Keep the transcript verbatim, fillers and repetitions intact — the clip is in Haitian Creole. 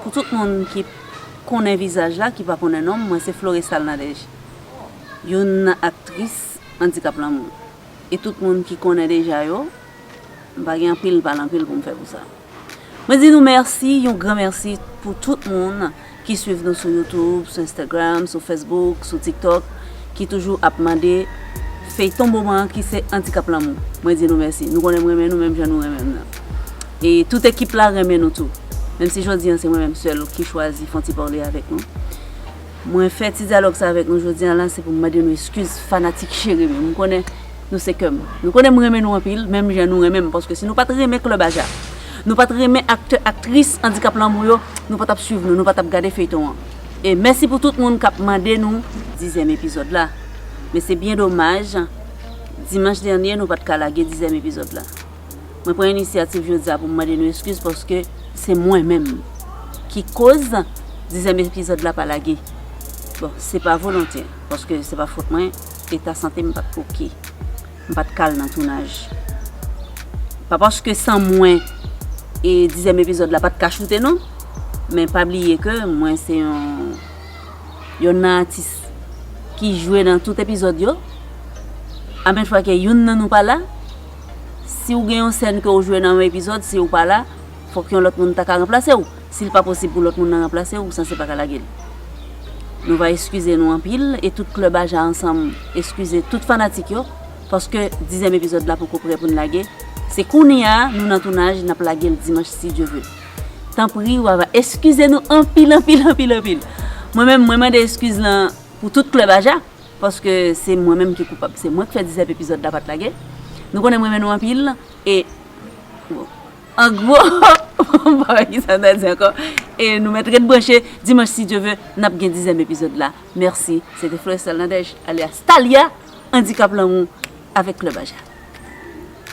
Pou tout moun ki konnen vizaj la, ki pa konnen non m, mwen se Florestal Nadège, youn nan aktris Andikap Lanmou. E tout moun ki konnen deja yo, m pa gen anpil pale anpil pou m fè pou sa. Mwen di nou mèsi, yon gran mèsi pou tout moun ki swiv nou sou YouTube, sou Instagram, sou Facebook, sou TikTok, ki toujou ap mande feyton moman an ki se Andikap Lanmou. Mwen di nou mèsi. Nou konnen m renmen nou menm jan nou renmen m nan. E tout ekip la renmen nou tou. Menm si jodi an se mwen menm sèl ki chwazi fè yon ti pale avèk nou. Mwen fè ti dyalòg sa avèk nou jodi an la, se pou m mande nou eskiz fanatik cheri m yo. M konnen nou se kè m. Nou konnen m renmen nou anpil, menm jan nou renmen m, paske si nou pa t renmen Club Aja, nou pa t renmen aktè, aktris Andikap Lanmou yo, nou pa t ap swiv nou, nou pa t ap gade feyton an. E mèsi pou tout moun k ap mande nou dizyèm epizòd la. Men se byen domaj, dimanch dènye nou pa t ka lage dizyèm epizòd la. Mwen pran inisyativ jodi a pou m mande nou eskiz paske se mwen menm ki koz dizyèm epizòd la pa lage. Bon, se pa volontè, paske se pa fòt mwen, eta sante m pa t oke. M pa t ka al nan tounaj. Pa paske san mwen e dizyèm epizòd la pa t ka choute non, men pa bliye ke mwen se yon, yon nan atis ki jwe nan tout epizòd yo. Anben fwa ke youn nan nou pa la, si w gen yon sèn ke w jwe nan yon epizòd, si w pa la, fòk yon lòt moun ta ka ranplase w. Si l pa posib pou lòt moun nan ranplase w, ou sanse pa ka lage l. Nou va eskize nou anpil e tout Club Aja ansanm eskize tout fanatik yo, paske dizyèm epizòd la poko prè pou n lage. Se kounye a nou nan tounaj, n ap lage l dimanch si Dye vle. Tanpri, w ava eskize nou anpil, anpil, anpil, anpil. Mwen menm, mwen mande eskiz lan pou tout Club Aja, paske se mwen menm ki koupab. Se mwen ki fè dizyèm epizòd la pa t lage. Nou konnen m renmen nou anpil. E, bon, an gwo, m pa wè ki sa m ta di ankò. E nou mèt ret branche, dimanch si Dye vle, n ap gen dizyèm epizòd la. Mèsi. Se te Florestal Nadège, alyas Talia, Andikap Lanmou avèk Club Aja.